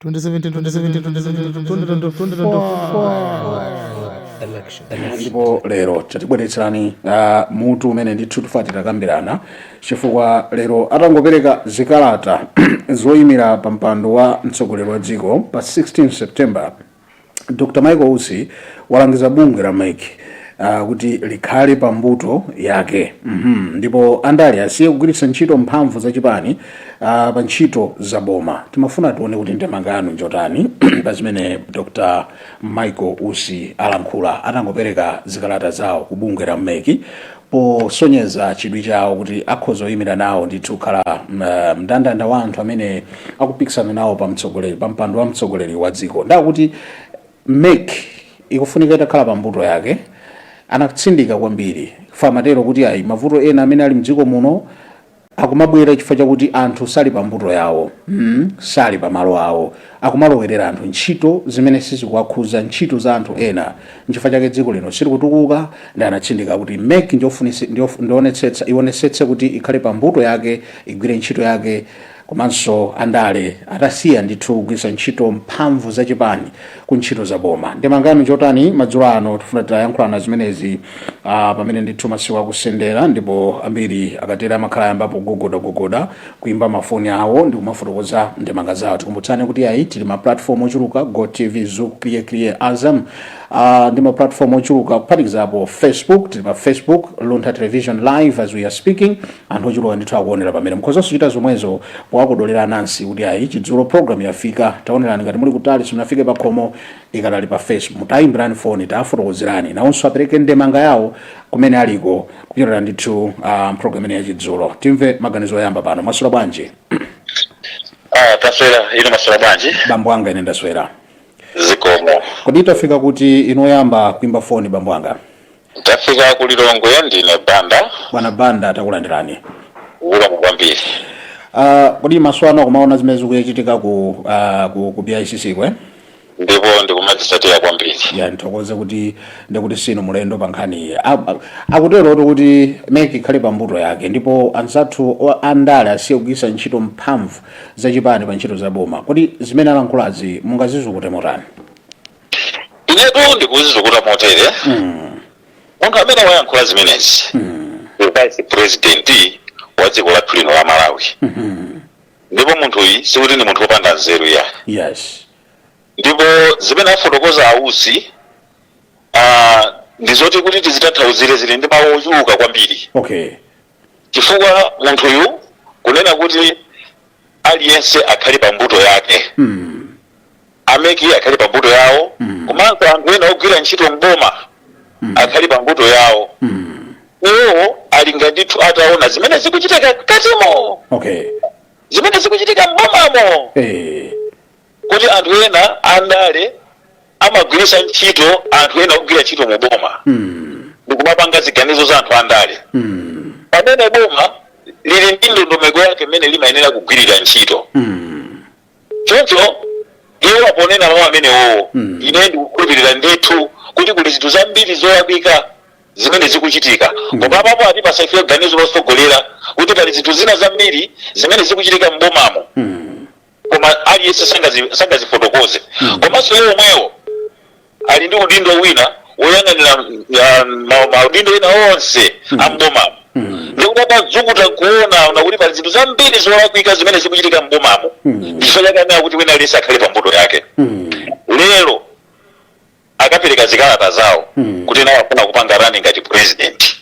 2017, 2017, 2024 election. Ndipo lero tatibweretserani mutu umene ndithu tifuna titakambirana, chifukwa lero atangopereka zikalata zoyimira pa mpando wa mtsogoleri wa dziko pa 16 September, Dr Michael Usi walangiza bungwe la MEC kuti likhale pa mbuto yake, Ndipo andale asiye kugwiritsa ntchito mphamvu zachipani pa ntchito za boma. Timafuna tione kuti ndemanga yanu njotani pa zimene Dr Michael Usi alankhula atangopereka zikalata zawo ku bungwe la MEC, posonyeza chidwi chawo kuti akhoza kuyimira nawo ndithu kukhala mndandanda wa anthu amene akupikisana nawo pa mtsogoleri, pa mpando wa mtsogoleri wa dziko. Ndakuti MEC ikufunika itakhala pa mbuto yake. Anatsindika kwambiri famatero kuti ayi, mavuto ena amene ali mdziko muno akumabwera chifukwa chakuti anthu sali pa mbuto yawo, sali pa malo awo, akumalowerera anthu ntchito zimene sizikuwakhuza, ntchito za anthu ena, nchifukwa chake dziko lino silikutukuka. Ndi anatsindika kuti MEC ndionetsetsa, ionetsetse kuti ikhale pa mbuto yake, igwire ntchito yake, komanso andale atasiya ndithu kugwiritsa ntchito mphamvu zachipani ku ntchito za boma. Ndemanga yanu chotani madzulo ano? Tifuna titayankhulana zimenezi pamene ndithu masiku akusendera, ndipo ambiri akatera amakhala ayambapo kugogodagogoda, kuimba mafoni awo ndi kumafotokoza ndemanga zawo. Tikumbutsane kuti ayi, tili ma platform ochuluka: Go TV, Zook, Clear Clear, Azam, ndi ma platform ochuluka, kuphatikizapo Facebook. Tili pa Facebook, Luntha Television live. As we are speaking, anthu ochuluka ndithu akuonera pamene. Mukhoza kuchita zomwezo powakodolera anansi kuti ayi, Chidzulo program yafika, taonerani. Ngati muli kutali, simunafike pa khomo, ikadali pa Facebook, mutayimbirani foni, tafotokozerani, nawonso apereke ndemanga yawo kumene aliko kupyolera ndithu program imene yachidzulo. Timve maganizo oyamba pano. Mwaswera bwanji? Ah, taswera. Inu maswera bwanji? Bambo anga, ine ndaswera. Zikomo. Kodi tafika kuti inoyamba kuimba foni, bambo anga? Tafika ku Lilongwe, ndine Banda. Bwana Banda, takulandirani. Ulemu kwambiri. Kodi maso ano akumaona zimene zikuchitika ku BICC kwe? Ndipo ndikumazitsatira kwambiri. Ya, nthokoze kuti ndikuti sinu mulendo pa nkhani iyi. Akuterotu kuti MEC ikhale pambuto yake, ndipo anzathu andale asiye kugwiritsa ntchito mphamvu zachipani pa ntchito za boma. Kodi zimene alankhulazi mungazizukute motani? Inetu ndikuzizukuta motere. Munthu amene wayankhula zimenezi ndi vice president wa dziko lathu lino la Malawi, ndipo munthuyi sikuti ndi munthu wopanda nzeru ya. Ndipo zimene afotokoza a Usi ndi zoti kuti tizitanthauzire zili ndi mawu ochuluka kwambiri, chifukwa munthuyu kunena kuti aliyense akhale pa mbuto yake, a MEC akhale pa mbuto yawo, komanso anthu ena ogwira ntchito mboma akhale pa mbuto yawo, iwowo alinga ndithu ataona zimene zikuchitika mkatimo, zimene zikuchitika mbomamo, kuti anthu ena andale amagwiritsa ntchito anthu ena ogwira ntchito mu boma ndikumapanga ziganizo za anthu andale, pamene boma lili ndi ndondomeko yake imene limayenera kugwirira ntchito. Choncho iwo aponena mawu amenewowo, ine ndikukhulupirira ndithu kuti kuli zinthu zambiri zolakwika zimene zikuchitika. Koma apapo atipasa ife ganizo lotsogolera kuti pali zinthu zina zambiri zimene zikuchitika mbomamo, koma aliyense sangazifotokoze. Komanso iwo omwewo ali ndi udindo wina woyang'anira maudindo ena onse a mbomamo, ndikuti atadzukuta kuona ona kuti pali zinthu zambiri zolakwika zimene zikuchitika mbomamo, ndichifukwa chake anena kuti wina aliyense akhale pa mbuto yake. Lero akapereka zikalata zawo kuti nawo afuna kupanga running ngati president,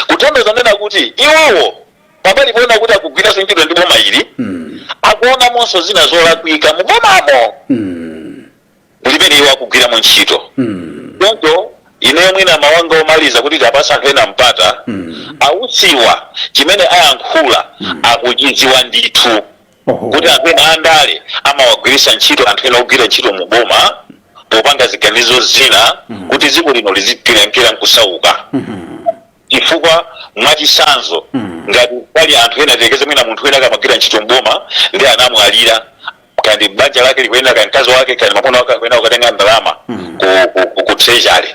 kutanthauza nena kuti iwowo pambali poona kuti akugwiranso ntchito ndi boma ili, akuonamonso zina zolakwika mu bomamo limene iwo akugwiramo ntchito. Choncho ineyo mwina mawanga omaliza, kuti tapasa anthu ena mpata, a Usiwa chimene ayankhula akuchidziwa ndithu kuti anthu ena andale amawagwiritsa ntchito anthu ena ogwira ntchito mu boma popanga ziganizo zina kuti dziko lino lizigwira nkusauka. Chifukwa mwachisanzo, ngati pali anthu ena, tiyerekeze mwina munthu wina akamagwira ntchito mboma ndi anamwalira, kandi banja lake likuyenda, kandi mkazi wake, kandi mwamuna wake akuyenda kukatenga ndalama ku treasury,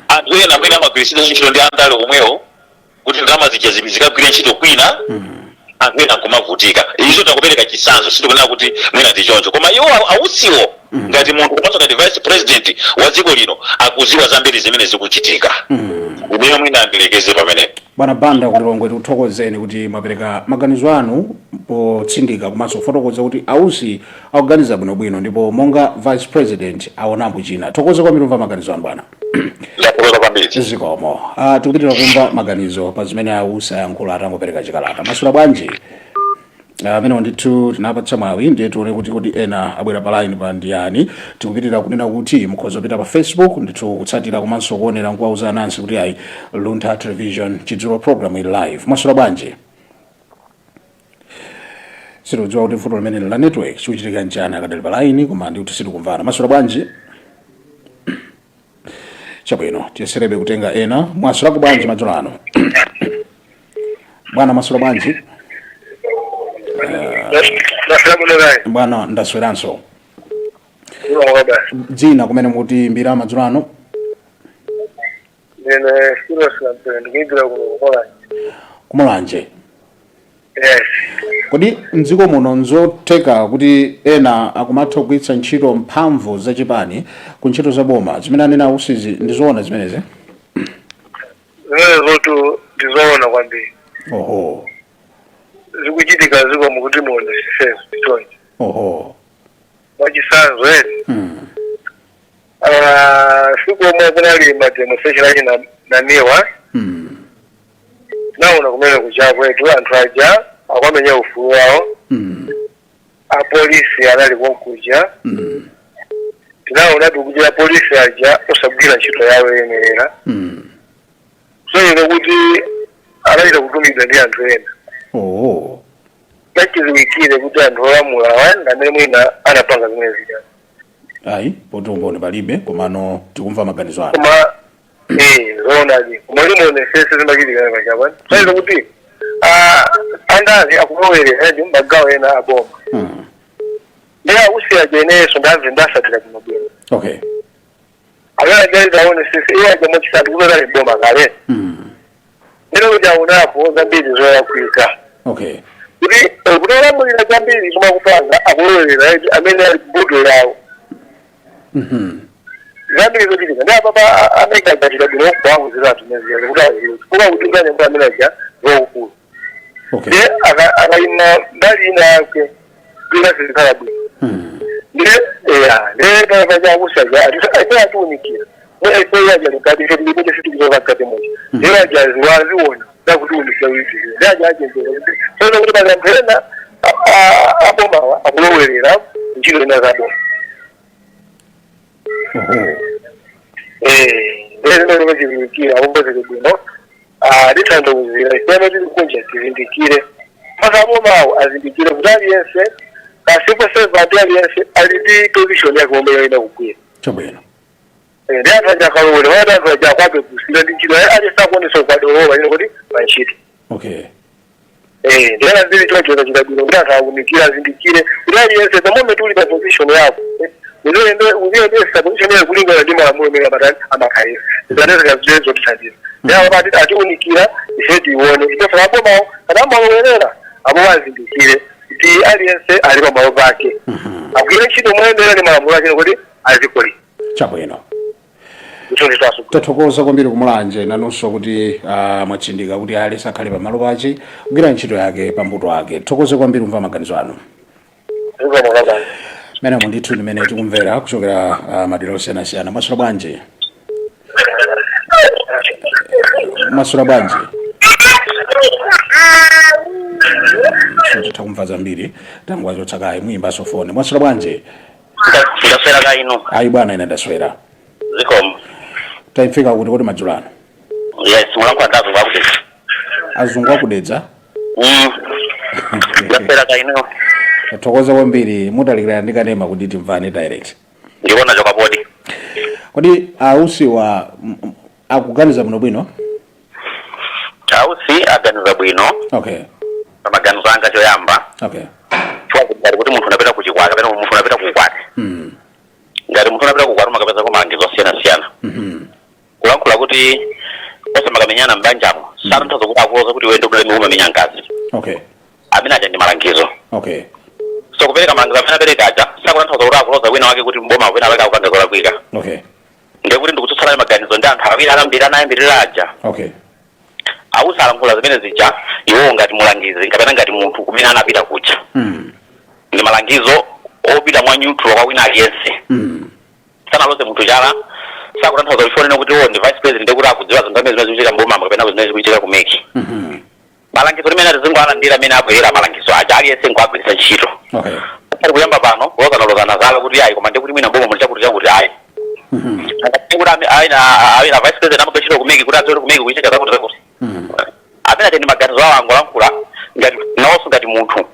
anthu ena mwina amagwiritsidwa ntchito ndi andale omwewo kuti ndalama zija zikagwire ntchito kwina. Anthu ena nkumavutika. Izo takupereka chitsanzo, sitikunena kuti mwina ndi choncho, koma iwo a Usiwo ngati munthu komanso ngati vice president wa dziko lino akuziwa zambiri zimene zikuchitika. Ineyo mwina andilekeze pamenepo. Bwana Banda ku Lilongwe, tikuthokozeni kuti mwapereka maganizo anu potsindika komanso kufotokoza kuti a Usi akuganiza bwinobwino ndipo monga vice president aonapo china. Thokoze kwambiri kumva maganizo anu, bwana. Ndathokoza kwambiri. Zikomo. Tikupitirira kumva maganizo pa zimene a Usi ayankhula atangopereka chikalata. Masula bwanji? Amenewo ndithu tinapatsa mwawi, ndiye tione kuti ena abwera pa line pa ndiyani. Tikupitirira kunena kuti mukhoza kupita pa Facebook ndithu kutsatira komanso kuonera nkuwauza anansi kuti ayi, Luntha Television Chidzulo program ili live. Mwasula bwanji? Sitikudziwa kuti vuto limene la network chikuchitika nchani. Akadali pa line koma ndikuti sitikumvana. Mwasula bwanji? Chabwino, tiyeserebe kutenga ena. Mwasulako bwanji madzulo ano, bwana? Mwasula bwanji? Ndaswera bwino kayi. Bwana, ndasweranso. Unokoba. Dzina, kumene mukutiimbira madzulo ano? Ndine Silos Lampere, ndikuimbira kuno kuMulanje. KuMulanje? Yes. Kodi mdziko muno nzotheka kuti ena akumatha kugwiritsa ntchito mphamvu zachipani ku ntchito za boma? Zimene anena a Usizi ndizoona zimenezi? Zimene zotu ndizoona kwambiri. Zikuchitika ziko mukuti muonesese choncho. Mwachitsanzo eni. Ah, siku omwe kunali ma demonstration achi na Namiwa. Naona kumene kuja kwetu anthu aja akwamenya ufulu wawo. Apolisi anali konkuja. Tinaona kuti apolisi aja osagwira ntchito yawo yoyenerera. Kusonyeza kuti anachita kutumidwa ndi anthu ena. Chachidziwikire kuti anthu olamula awa ndi amene mwina anapanga zimene zija. Ayi, poti umboni palibe, komano tikumva maganizo anu. Koma zoonadi, koma limuonesese zimachitika pachapa kusonyeza kuti andale akulowerera ndi magawo ena aboma. Ndi a Usi aja inenso ndamve ndasatira bwino bwino. Amene ajaliza aonesese iye aja mwachisatu kuti ali boma kale. Ndino kuti aonapo zambiri zolakwika. Kuti kuti olamulira zambiri zimakupanga akulowerera eti amene ali kumbuto yawo. Zambiri zochitika ndi apapa amene agachita bwino kuwawuzira anthu meziyazo kuti aziwe chifukwa kuti ukanyamula amene aja zokukulu. Ndiye akayima mbali ina yake bila zizikhala bwino. Ndiye eya, ndiye papa a Usi aja atife atiunikira mwe ife yaja likati ife tilikuti sitikuzoka mkati moja. Ndiye aja aziona zakutiunikira kuti ndiye aja achenjera kuti soza kuti pali anthu ena abomawa akulowerera ntchito ina zaboma. Ndiye zimene zimachitikira akumbozeke bwino litanthauzira ifene tili kunja tizindikire mpaka abomawo azindikire kuti aliyense ka civil servant aliyense ali ndi position yake omwe yoyenda kugwira. Ndi anthu aja akalowera wayati anthu aja akwapepusira ndi ntchito aliyense akuonesa ukadolowa ino kuti pa ntchito. Ndi zili choncho zachita bwino kuti anthu awunikire azindikire kuti aliyense the moment uli pa position yako uziyendesa position yako kulingana ndi malamulo amene amatani amakhalira zikanezeka zizwe zotithandiza. Ndi awo ati atiunikira ife tione ifeso abomawo kana amalowerera abo azindikire kuti aliyense ali pamalo pake agwire ntchito moyendera ndi malamulo ake kuti azikoli. Kuchonjetaso. Tathokoza kwambiri kuMulanje nanunso kuti mwatsindika kuti aliyense akhale pamalo pake kugwira ntchito yake pambuto ake. Thokoze kwambiri kumva maganizo anu. Zikomo kwambiri. Menemo ndithu limene tikumvera kuchokera madera osiyanasiyana. Mwaswera bwanji? Mwaswera bwanji? Sititha kumva zambiri, tangowachotsa kaye, muyimbanso foni. Mwaswera bwanji? Ndaswera ka inu? Ayi bwana, ine ndaswera. Zikomo. Tayifika kuti madzulo ano? Yes, mulankhula ndi azungu akuDedza. Azungu akuDedza. Ndaswera ka inu? Tathokoza kwambiri. Mutalikirana ndi kanema kuti timvane direct. Ndikuona chokapodi. Kodi a Usiwa akuganiza bwinobwino? A Usi aganiza bwino. Pamaganizo anga choyamba, chifukwa ngati kuti munthu unapita ku chikwati kapena munthu unapita ku ukwati, ngati munthu unapita ku ukwati umakapeza malangizo osiyanasiyana. Kulankhula kuti osamakamenyana m'banjamo satanthauza kuti akuloza kuti iwe ndi umamenya mkazi. Amene aja ndi malangizo. So kupereka malangizo amene apereka aja sakutanthauza kuti akuloza wina wake kuti mboma wina wake akupanga zolakwika. Ndiye kuti ndikutsutsana maganizo ndi anthu awiri anambiri anayambirira aja. A Usi alankhula zimene zija iwowo ngati mulangizi kapena ngati munthu kumene anapita kuja. Ndi malangizo opita mwa neutral kwa wina aliyense. Sanaloze munthu chala, sakutanthauza kuti fonena kuti iwo ndi vice president kuti akudziwa zinthu zimene zikuchitika mbomamo kapena zimene zikuchitika ku MEC. Malangizo limene atizingoalandira amene abwerera malangizo aja, aliyense nkuagwiritsa ntchito. Pali kuyamba pano kulozanalozana zala kuti ayi, koma ndikuti mwina mboma muli chakuti chakuti ayi. Kuti ayina vice president amagwira ntchito ku MEC kuti adziwe kuti ku MEC kuchitika zakuti zakuti. Amene ati ndi maganizo awo, angolankhula ngati nawonso ngati munthu.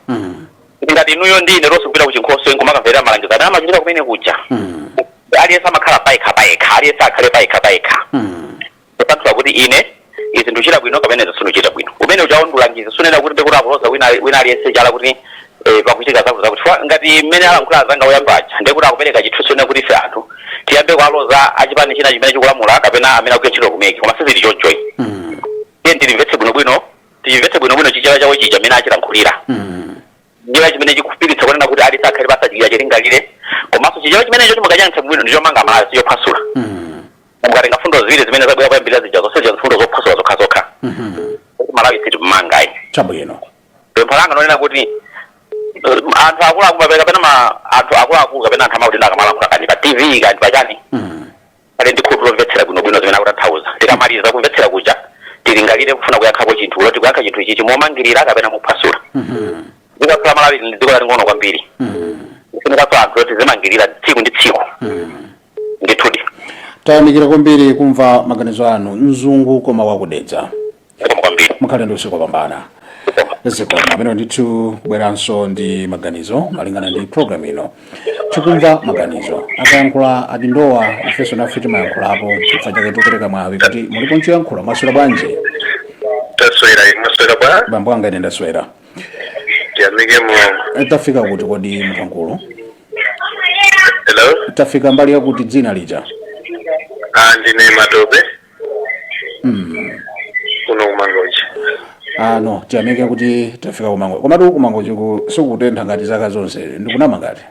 Ngati inuyo ndi ine tonse kupita ku chinkhoswe nkumakamverera malangizo amene amachitika kumene kuja. Aliyense amakhala payekha payekha, aliyense akhale payekha payekha. Kusanthula kuti ine izi ndikuchita bwino kapena izi sindikuchita bwino. Umene uchawo ndiulangiza, sunena kuti ndikuti akuloza wina wina aliyense chala kuti pakuchitika zakuti zakuti. Chifukwa ngati mmene alankhula azanga oyamba aja, ndiye kuti akupereka chithunzi chonena kuti ife anthu tiyambe kuwaloza achipani china chimene chikulamula kapena amene akugwira ntchito ku MEC, koma sizili chonchoyi. Tiye tilimvetse bwinobwino, tichimvetse bwinobwino Chichewa chawo chija mmene achilankhulira. Ndiye chimene chikupikitsa kunena kuti aliyense akhale pasachikira chilingalire, komanso Chichewa chimenecho chimukachanitsa bwino ndi chomanga Malawi, sichophwasula. Mukatenga fundo ziwiri zimene zabwera kuyambirira zija, zonse zija mfundo zophwasula zokhazokha. Kuti Malawi sitikumanga ayi. Pempho langa nonena kuti anthu akuluakulu kapena ma anthu akuluakulu kapena anthu amaudindo akamalankhula kani pa TV kani pachani, pali ndi khutu lomvetsera bwinobwino zimene akutanthauza. Tikamaliza kumvetsera kuja, tilingalire kufuna kuyankhapo chinthu loti kuyankha chinthu ichichi momangirira kapena mophwasula. Dziko la Malawi ndi dziko laling'ono kwambiri. Kufunikaso anthu oti zimangirira tsiku ndi tsiku. Ndithudi. Tayamikira kwambiri kumva maganizo anu, mzungu koma wakudedza. Zikomo kwambiri. Mukhale ndi usiku wopambana. Zikomo. Amene ndithu kubweranso ndi maganizo malingana ndi program ino, tikumva maganizo. Akayankhula adindowa, ifenso nafe timayankhulapo. Chifukwa chake tikupereka mwawi kuti mulipo nchoyankhula. Mwaswera bwanji? Taswera, mwaswera bwa? Bambo anga, ine ndaswera. Tiyamike Mulungu. Tafika kuti kodi, munthu? Hello? Tafika mbali yakuti, dzina lija? Ah, ndine Matope. Kuno kuMangochi. Ah, no, tiyamike kuti tafika kuMangochi. Komatu kuMangochi ku sikutentha ngati zaka zonse, ndikunama ngati?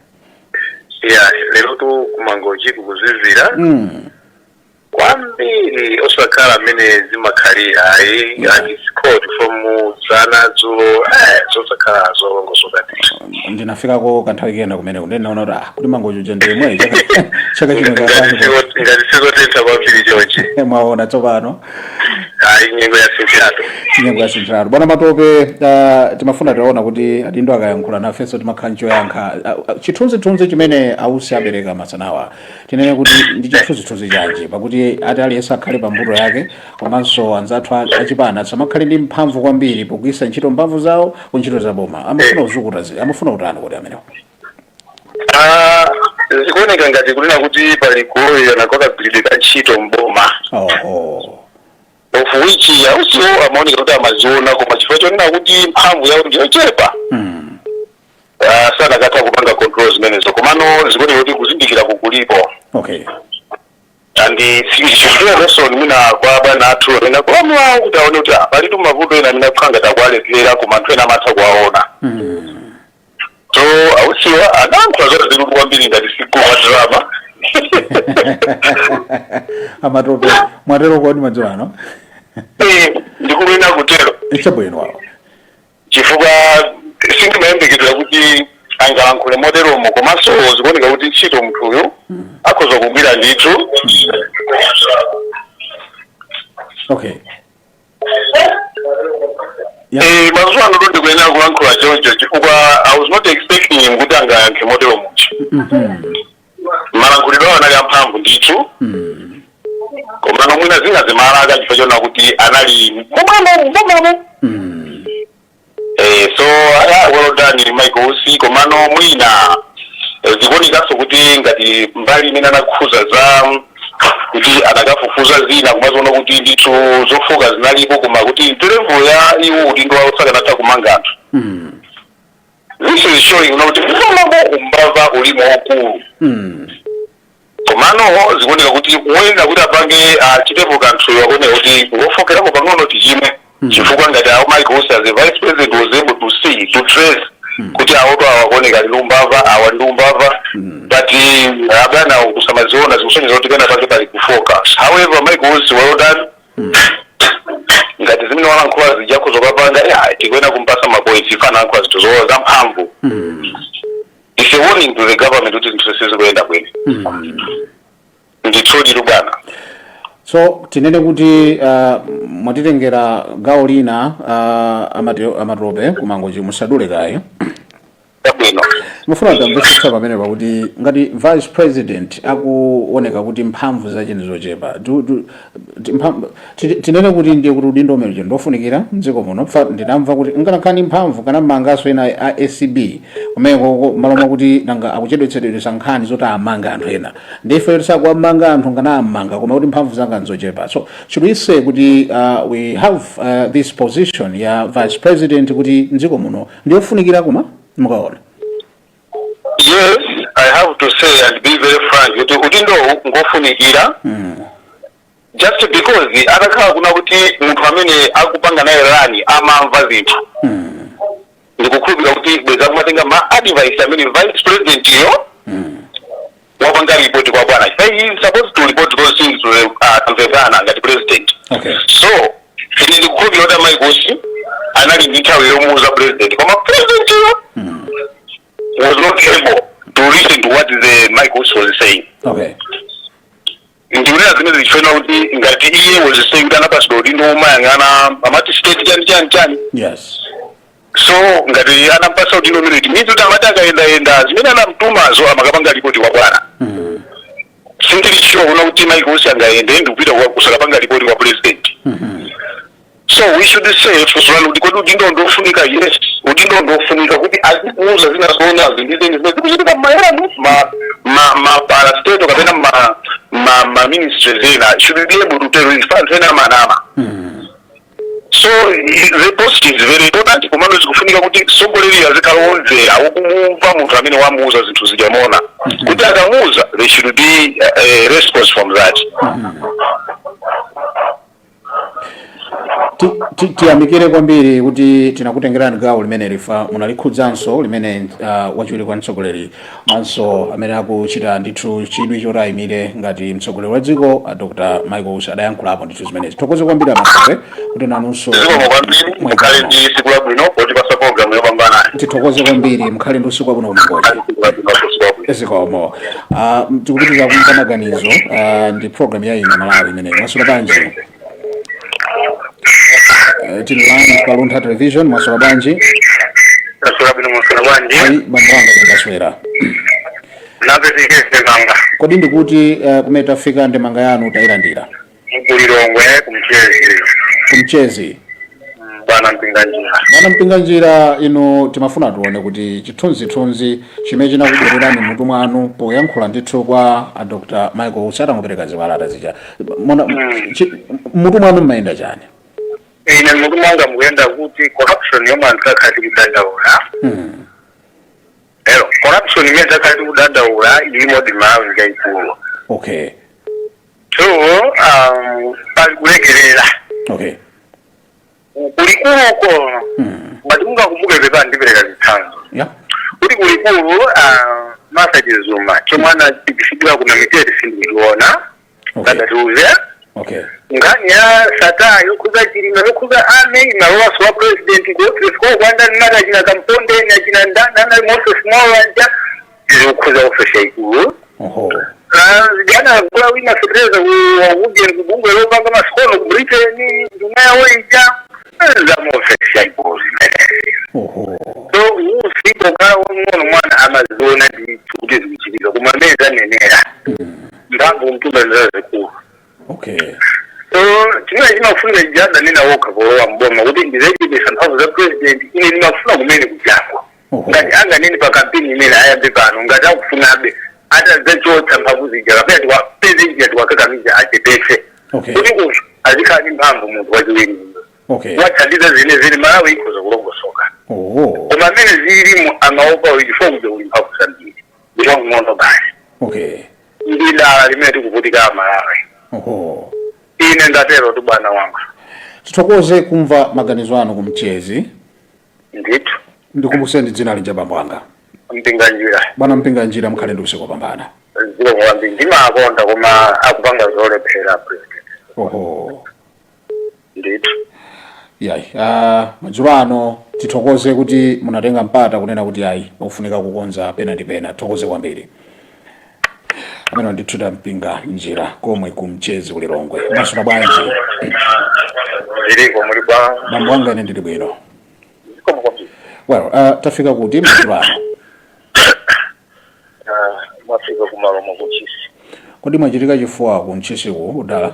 Ya, lero tu kuMangochi kukuzizira kwambiri, osakhala amene zimakhalira ayi. And it's cold from dzana, dzulo, zosakhala zolongosoka ndithu. Ndinafikako kanthawi kena kumeneko, ndinaona kuti ah, kuti Mangochi uja ndi yemweyo chaka chino. Ngati sizotentha kwambiri chonchi. Mwaona tsopano. Ayi, nyengo yasinthiratu. Nyengo yasinthiratu. Bwana Matope, timafuna tiona kuti adindo akayankhula nafenso timakhala nchoyankha. Chithunzithunzi chimene a Usi apereka masanawa, tinene kuti ndi chithunzithunzi chanji, pakuti ati aliyense akhale pa mbuto yake, komanso anzathu achipani asamakhale ndi mphamvu kwambiri pogwiritsa ntchito mphamvu zawo ku ntchito za boma? Amafuna kuzukuta amafuna kutani kodi amenewo? Ah, zikuoneka ngati kunena kuti pali kulowererana kwa kagwiridwe ka ntchito mboma, of which a Usiwo amaoneka kuti amaziona, koma chifukwa chonena kuti mphamvu yawo ndi yochepa, sanakatha kupanga control zimenezo. Komano zikuoneka kuti kuzindikira kukulipo. And chifukwa lesson mwina kwa bwana athu amene akulamulawo kuti aone kuti palitu mavuto ena amene akukhala ngati akuwalephera, koma anthu ena amatha kuwaona. So a Usiwa anayankhula zazikulu kwambiri ngati sikuma drama. Amatope, mwatero kodi madzulo ano? Eh, ndikunena kutero. Chabwino wawo. Chifukwa sindimayembekezera kuti angalankhule moteromo, komanso zikuoneka kuti ntchito munthuyu akhoza kugwira ndithu. Yeah. Eh, mazuwa ano ndikuyenera kulankhula choncho chifukwa I was not expecting him kuti angayankhe motero mucho. Malankhulidwe awo anali amphamvu ndithu. Komano mwina zina zimalaka chifukwa chona kuti anali momwemo momwemo. So well done, Michael Usi. Komano mwina zikuonekanso kuti ngati mbali imene anakhuza za kuti anakafufuza zina, kumaziona kuti ndithu zofoka zinalipo, koma kuti level ya iwo udindo wawo sakanatha kumanga anthu. This is showing kuti momwemo umbava ulimo waukulu. Komano zikuoneka kuti woyenera kuti apange achitepo kanthuyo akuoneka kuti ngofokerako pang'ono tichimwe, chifukwa ngati awo Michael Usi as a vice president was able to see see, to trace kuti awoto awakuoneka ndi umbava, awa ndi umbava, but abwana kusamaziona zikusonyeza kuti pena pake pali kufoka. However, Michael Usi, well done. Ngati zimene walankhula zija zokapanga ya tikuena kumpasa mapoints ifana anayankhula zinthu zamphamvu. It's a warning to the government kuti zinthu sizikuyenda bwino. Ndithudi bwana. So tinene kuti mwatitengera gawo lina, amatope kumangochi, musadule kaye. Chabwino. Mufuna tamvetsetsa pamene pakuti ngati vice president akuoneka kuti mphamvu zache ndi zochepa, tinene kuti ndiye kuti udindo umene ndofunikira mdziko muno? Ndinamva kuti nkanakhala mphamvu kanammanganso ena a ACB kumeneko, malo mwakuti nanga akuchedwetsedwetsa nkhani zoti amanga anthu ena, ndife tisakuwamanga anthu nkanamanga, koma kuti mphamvu zanga nzochepa. So should we say kuti we have this position ya vice president kuti mdziko muno ndiyofunikira, kuma mukaona? Yes, I have to say and be very frank kuti udindo ngofunikira, just because atakhala kuna kuti munthu amene akupanga naye run amamva zinthu, ndikukhulupirira kuti bweza kumatenga ma advice amene vice president yo wapanga report kwa bwana. He is supposed to report those things to the to the bwana ngati president. So ine ndikukhulupirira kuti a Mike Usi anali ndi nthawi yomuuza president, koma president yo was not able to listen to what the Mike Usi was saying. Ndikunena zimene zichifena kuti ngati iye was saying kuti anapasidwa udindo umayang'ana amati state chani chani chani. So ngati anampasa udindo umene, it means kuti amati akayendayenda zimene anamtumazo amakapanga ripoti kwa bwana. Sindili sure kuna kuti Mike Usi angayende ndikupita kusakapanga ripoti kwa president. So we should say, funso kuti kodi udindo ndofunika? Yes, udindo ndofunika kuti azikuuza zina zoona ndi zeni zimene zikuchitika mmayeramo, ma parastatal kapena ma ministries ena should be able to tell if anthu ena amanama. So the post is very important, komano zikufunika kuti mtsogoleri azikhala womvera, wokumumva munthu amene wamuuza zinthu zijamona kuti akamuuza there should be a response from that. Tiyamikire kwambiri kuti tinakutengerani gawo limene lifa munalikhudzanso limene wachiwiri kwa mtsogoleri manso amene akuchita ndithu chidwi choti ayimire ngati mtsogoleri wa dziko, Dr Michael Usi, adayankhulapo ndithu zimenezi. Thokoze kwambiri amatope kuti nanunso Zikomo kwambiri, mukhale ndi tsiku labwino potipasa program yopambanayo. Tithokoze kwambiri, mukhale ndi usiku wabwino kumangochi. Tsiku labwino, usiku wabwino. Zikomo. Tikupitiriza kumva maganizo, ndi program ya Ine Malawi imeneyi. Mwaswera bwanji? Tili live pa Luntha Television. Mwaswera bwanji? Taswera bwino, mwaswera bwanji? Ayi, bambo wanga, ndaswera. Napetikese manga. Kodi ndikuti kumene tafika, ndemanga yanu tayilandira. Kulilongwe, kumchezi. Kumchezi. Bwana Mpinganjira. Bwana Mpinganjira, inu timafuna tione kuti chithunzithunzi chimene chinakubwererani mutu mwanu poyankhula ndithu kwa a Dr Michael Usi atangopereka zikalata zija, Mona, mutu mwanu mmayenda chani? Ine mutu mwanga mukuyenda kuti corruption yomwe anthu akhala tikudandaula, ero corruption imene takhala tikudandaula ilimo Malawi ngayikulu. So pali kulekerera kulikuluko. Ngati mungakumbuke, pepa ndipereka zitsanzo kuti kulikulu, Martha Chizuma chomwe anachipishidwa kuna mitete sindikuchiona. Kadatiuze nkhani ya sata yokhuza Chilima, yokhuza ame imalowaso wa president ku office kwa kwanda nati achina Kampondeni, achina ndani anali mu office mwawo anja, zikukhuza office yaikulu. Jana kula wina fetereza kuuje kubungwe lopanga masikono ku Britain, nduna yawo ija za mu office yaikulu zimenezi. So usiku kala wang'ono mwana amaziona ndithu kuti zikuchitika, koma amene zanenera mphamvu mtunda zazikulu. So chimene chimafunika chijada nena wokha polowa mboma kuti ndizachepesa mphamvu za president, ine ndimafuna kumene kuchako. Ngati anganene pa kampeni imene ayambe pano, ngati akufunabe atadzachotsa mphamvu zija kapena tiwapeze njira tiwakakamiza achepese kuti uyu azikhala ndi mphamvu munthu wachiwiri wathandiza zine zili Malawi ikhoza kulongosoka. Koma amene zilimo amaopa uyu chifukwa kuja kuli mphamvu zambiri, ndichang'ono basi. Ndi dala limene tikuvutika Malawi. Ine ndatero tu, bwana wanga. Tithokoze kumva maganizo anu kumchezi. Ndithu. Ndikumbuseni dzina lija, bambo anga. Mpinganjira. Bwana Mpinganjira, mukhale ndi usiku wopambana. Zikomo kwambiri. Ndimakonda, koma akupanga zolephera president. Oho. Ndithu. Yayi, madzulo ano tithokoze kuti munatenga mpata kunena kuti ayi, pakufunika kukonza pena ndi pena. Tithokoze kwambiri. Amene ndithuta Mpinganjira komwe kumchezi kulilongwe. Mwaswera bwanji? Iliko, muli bwa? Bambo anga, ine ndili bwino. Zikomo kwambiri. Well, tafika kuti madzulo ano? Mwafika kumalomo kuchisi. Kodi mwachitika chifuwa kumchisiku udala?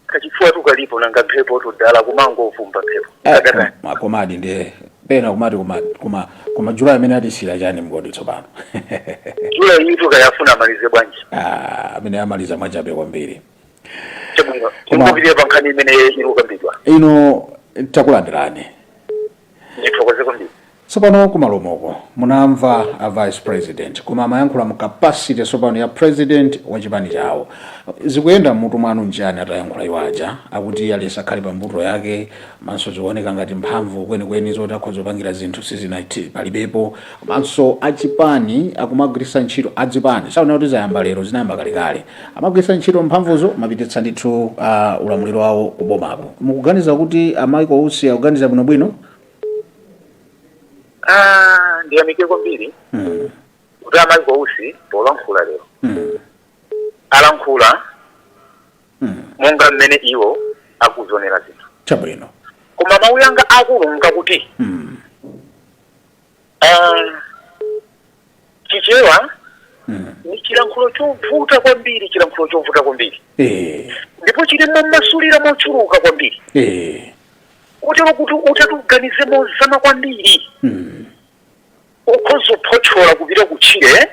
Kachifuwa tukalipo, nanga mphepo tudala, kumangovumba mphepo. Kakatani. Komadi ndiye pena kumati kuma July amene atisira chani mgodi tsopano. July itu kayafuna amalize bwanji? Ah, amene amaliza mwachabe kwambiri. Chabwino, tingopitire pa nkhani imene ikukambidwa. Ino takulandirani. Ndithokoze kwambiri. Tsopano kumalomoko munamva a vice president, koma amayankhula mu capacity tsopano ya president wa chipani chawo. Zikuyenda mmutu mwanu njani atayankhula iwo aja akuti aliyense akhale pa mbuto yake, manso zikuoneka ngati mphamvu kwenikweni zoti akhoza kupangira zinthu sizinati palibepo, komanso achipani akumagwiritsa ntchito, adzipani saona kuti zayamba lero, zinayamba kalekale, amagwiritsa ntchito mphamvuzo mapititsa ndithu ulamuliro wawo kubomako? Mukuganiza kuti a Michael Usi akuganiza bwinobwino? Ah, ndiyamike kwambiri kuti a Michael Usi polankhula lero alankhula monga mmene iwo akuzionera zinthu. Koma mawu yanga akulu nkakuti Chichewa ni chilankhulo chovuta kwambiri, chilankhulo chovuta kwambiri, ndipo chili momasulira mochuluka kwambiri, kotero kuti utati uganize mozama kwambiri, ukhoza kuphotchola kupita kutchire,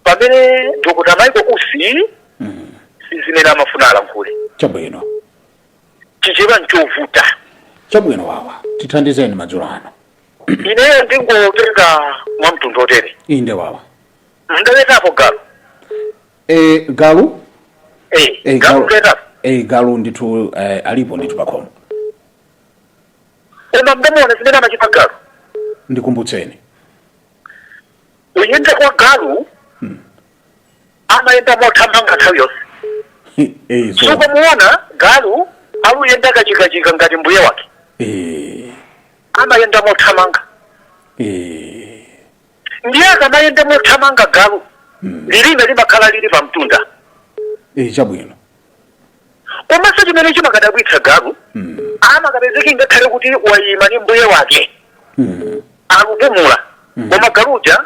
pamene Dr Michael Usi si zimene amafuna alankhule. Chichewa nchovuta. Chabwino, wawa, tithandizeni madzulo ano. Ineyo ndingotenga mwa mtundu otere. Inde, wawa. Mdawetapo galu? Galu? Eh. Galu mdawetapo? Galu ndithu, alipo ndithu pakhomo. Koma mdamuona zimene amachita galu? Ndikumbutseni. Kuyenda kwa galu, amayenda mothamanga nthawi yonse. So Sukamuona galu aluyenda kachikachika ngati mbuye wake? Amayenda mothamanga. Ndiye akamayenda mothamanga galu, lilime limakhala lili pamtunda. Chabwino. Komanso chimene chimakadabwitsa, galu amakapezeka ngakhale kuti wayima ni mbuye wake, akupumula, koma galuja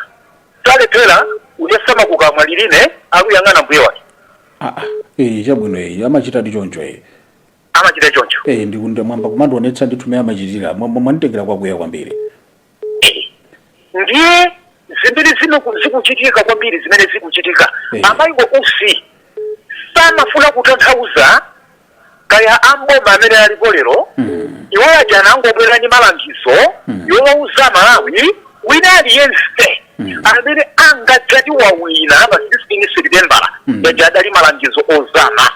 salephera uyasama kukamwa, lilime akuyang'ana mbuye wake. Ah, ah. Chabwino, amachita ndi choncho. Amachita choncho. Ndikunde mwamba kumandionetsa ndithu mmene amachitira. Mwanditengera kwakuya kwambiri. Ndiye zimene zikuchitika kwambiri, zimene zikuchitika, a Michael Usi samafuna kutanthauza kaya amboma amene alipo lero. Iwo aja anangobwera ndi malangizo yowauza Malawi, wina aliyense amene angadzati wawina pa 16 September, yaja adali malangizo ozama.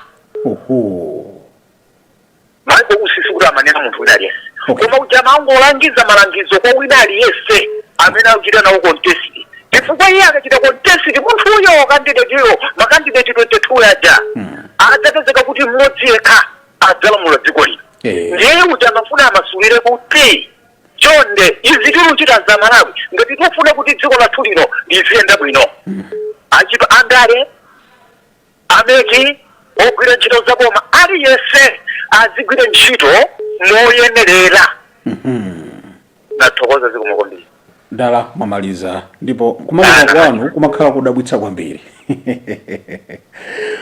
Michael Usi sikuti amanena munthu wina aliyense, koma uja amangolangiza malangizo kwa wina aliyense amene akuchita nawo contest, chifukwa iye akachita contest munthuyo, candidate-yo, ma candidate 22 aja, adzapezeka kuti mmodzi yekha adzalamula dziko lino. Ndiye uja amafuna amasulire kuti chonde, izi tikuchita za Malawi, ngati tikufuna kuti dziko lathu lino liziyenda bwino, achito andale, a MEC, ogwira ntchito zaboma, aliyense azigwira ntchito moyenerera. Nathokoza, zikomo kwambiri. Ndala, mwamaliza, ndipo kumaliza kwanu kumakhala kudabwitsa kwambiri.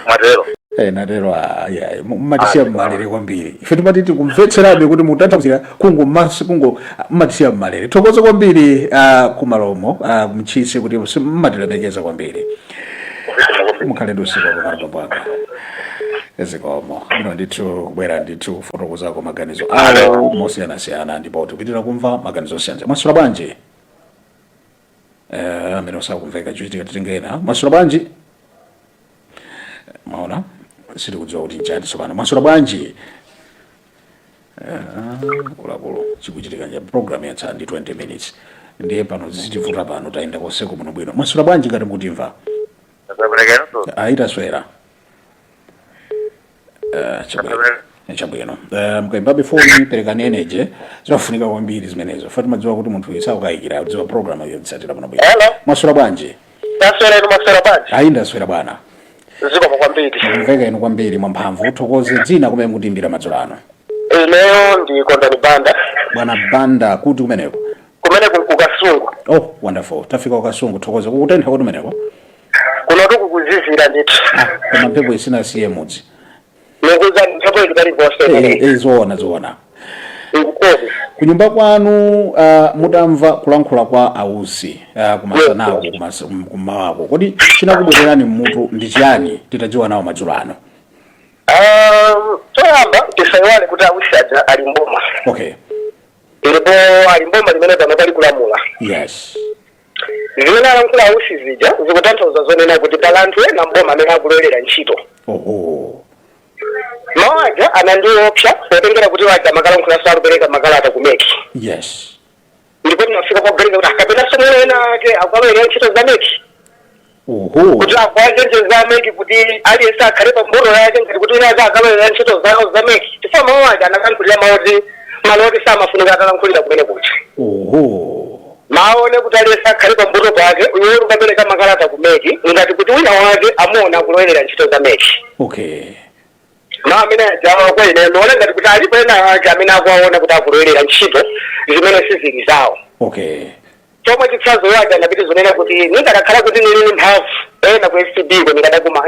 Mwatero? Natero. Ayi, mmatisiya mmalere kwambiri. Ife timati tikumvetserabe kuti mutanthauzira kungo maso kungo mmatisiya mmalere. Thokoze kwambiri, kumalomo mchisi kuti mmatilemekeza kwambiri. Zikomo kwambiri. Mukhale ndi usiku wabwino, bwana. Zikomo. Ino ndithu kubwera ndithu kufotokozako maganizo awo mosiyanasiyana, ndipo tikupitira kumva maganizo osiyana. Mwaswera bwanji? Amene osakumveka chochitika, titengena. Mwaswera bwanji? Maona, sitikudziwa kuti nchani tsopano. Mwaswera bwanji? Akuluakulu, chikuchitika nja program yatsala ndi 20 minutes, ndiye pano zitivuta pano. Tayenda konseko muno bwino. Mwaswera bwanji ngati mukutimva? Ayitaswera. Chabwino, chabwino. Mkaimbabe foni, perekani energy, zimafunika kwambiri zimenezo. Fatima, dziwa kuti munthu isakukayikira, dziwa program yotsatira muno bwino. Hello. Mwaswera bwanji? Taswera, inu maswera bwanji? Ayi, ndaswera bwana. Zikomo kwambiri. Mukumveka inu kwambiri mwamphamvu. Uthokoze, dzina, kumene mukutimbira madzulo ano? Ineyo ndi Kondani Banda. Bwana Banda, kuti kumeneko? Kumene kuKasungu. Oh, wonderful, tafika kuKasungu. Thokoze. Kukutentha kuti kumeneko? Kunotu kukuzizira ndithu. Ah, koma mphepo isinasiye mudzi. Nikuza mphepo ili paliponse. Zoona, zoona. Ikukodi. Kunyumba kwanu, mutamva kulankhula kwa Ausi kumasanako, kumawako, kodi chinakubwererani mmutu ndi chiyani titadziwa nawo madzulo ano? Choyamba tisayiwale kuti Ausi aja ali mboma. Ndipo ali mboma limene pano pali kulamula. Zimene alankhula Ausi zija zikutanthauza zonena kuti pali anthu ena mboma amene akulowelera ntchito. Mawu aja anandiopsa potengera kuti waja makalankhula sakupereka makalata ku MEC. Ndipo tinafika poganiza kuti akapenanso mwene ena ake akulowelera ntchito za MEC, kuti akuachenjeza a MEC kuti aliyense akhale pa mbuto yake, ngati kuti wina ake akalowelera ntchito zawo za MEC, chifukwa mawu aja anakalankhulira mawu malo oti samafunika atalankhulira kumene kuja. Maone kuti aliyense akhale pa mbuto pake, iwe ukapereka makalata ku MEC, ngati kuti wina wake amuona akulowelera ntchito za MEC. Mawu amene ajawa kwa ine ndiona ngati kuti alipo ena ake amene akuwaona kuti akulowelera ntchito zimene sizili zawo. Chomwe chitsanzo yake anapita zonena kuti ningadakhala kuti nili ndi mphamvu ena ku ACB ko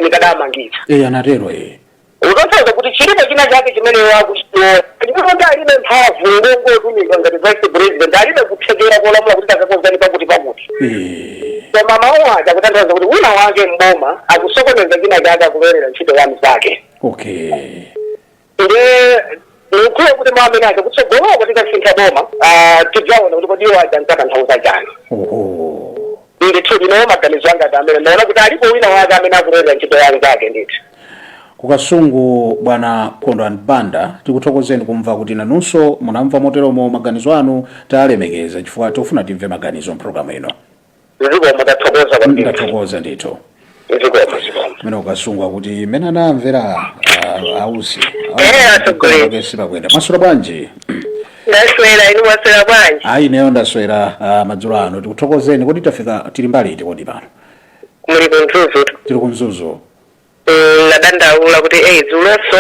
nikadamangitsa. Anatero eh. Utanthauza kuti chilipo china chake chimene wakuchiona, ndipo ndi alibe mphamvu, ngongotumika ngati vice president, alibe kuthekera kolamula kuti takakonzani pakuti pakuti. Koma mawu aja akutanthauza kuti wina wake mboma akusokoneza china chake, akulowelera ntchito ya mzake. Nde ndikukhulupirira kuti mawu amene aja kutsogoloko tikasintha boma, tidzaona kuti kodi iwo aja nkatanthauza chani. Ndithu ineyo maganizo anga ndi amene ndaona kuti alipo wina wake amene akulowelera ntchito ya mzake ndithu. Kukasungu, bwana Kondwani Banda, tikuthokozeni kumva kuti nanunso munamva moteromo. Maganizo anu talemekeza chifukwa tikufuna timve maganizo mpulogalamu ino. Zikomo, ndathokoza kwambiri. Ndathokoza ndithu. Zikomo, zikomo. Kumene kukasungu kuti mmene anamvera Ausi. Atsogoleri. Sipakwenda. Mwaswera bwanji? Ndaswera, inu mwaswera bwanji? Ayi, ineyo ndaswera. Madzulo ano tikuthokozeni. Kodi tafika, tili mbali iti kodi pano? Muli kuMzuzu. Tili kuMzuzu. Nadandaula kuti eyi, dzulonso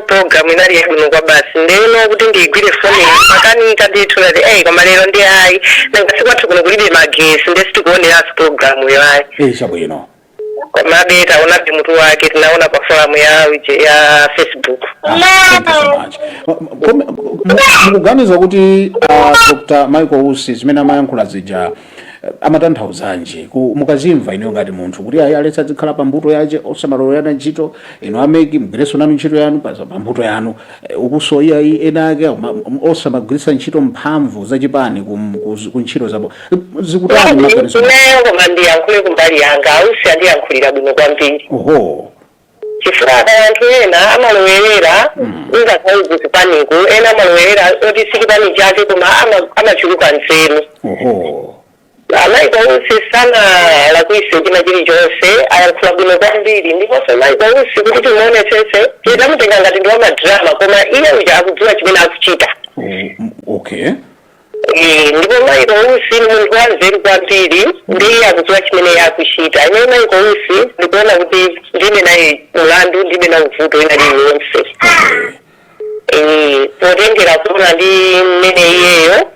program inali yabwino kwa basi, ndeno kuti ndiyigwire foni makanika ndithu. Nati eyi, koma lero ndi ayi, nanga sikwathu kuno kulibe magesi, nde sitikuoneranso program yo ayi. Chabwino. Komabe taonabe mutu wake, tinaona pa forum ya ya Facebook. Ah, thank you so much. Mukuganiza kuti Dr Michael Usi zimene amayankhula zija amatanthauzanji? Mukazimva ineyo ngati munthu kuti ayi, aletsa zikhala pa mbuto yace, osamalowerana ntchito, ino a MEC mugwirenso nanu ntchito yanu pa mbuto yanu. Ukuso iyayi, ena ake osamagwiritsa ntchito mphamvu zachipani ku ntchito zabo, zikutani maganizo? Ineyo koma ndiyankhule kumbali yanga, Ausi andiyankhulira bwino kwambiri. Chifukwa anthu ena amalowerera, ingakhale kuchipaniku ena amalowerera oti si chipani chake, koma amachuluka nzeru. A Michael Usi sanalakwise china chilichonse, ayankhula bwino kwambiri. Ndiponso Michael Usi, kuti timuonetsetse, titamutenga ngati ndi wamadrama, koma iye uja akudziwa chimene akuchita. Oh, okay. Ndipo Michael Usi ni munthu wanzeru kwambiri, ndiye akudziwa chimene iye akuchita. Ine Michael Usi ndikuona kuti ndine naye mulandu, ndibe na uvuto ina lililonse. Potengera kuona ndi mmene iyeyo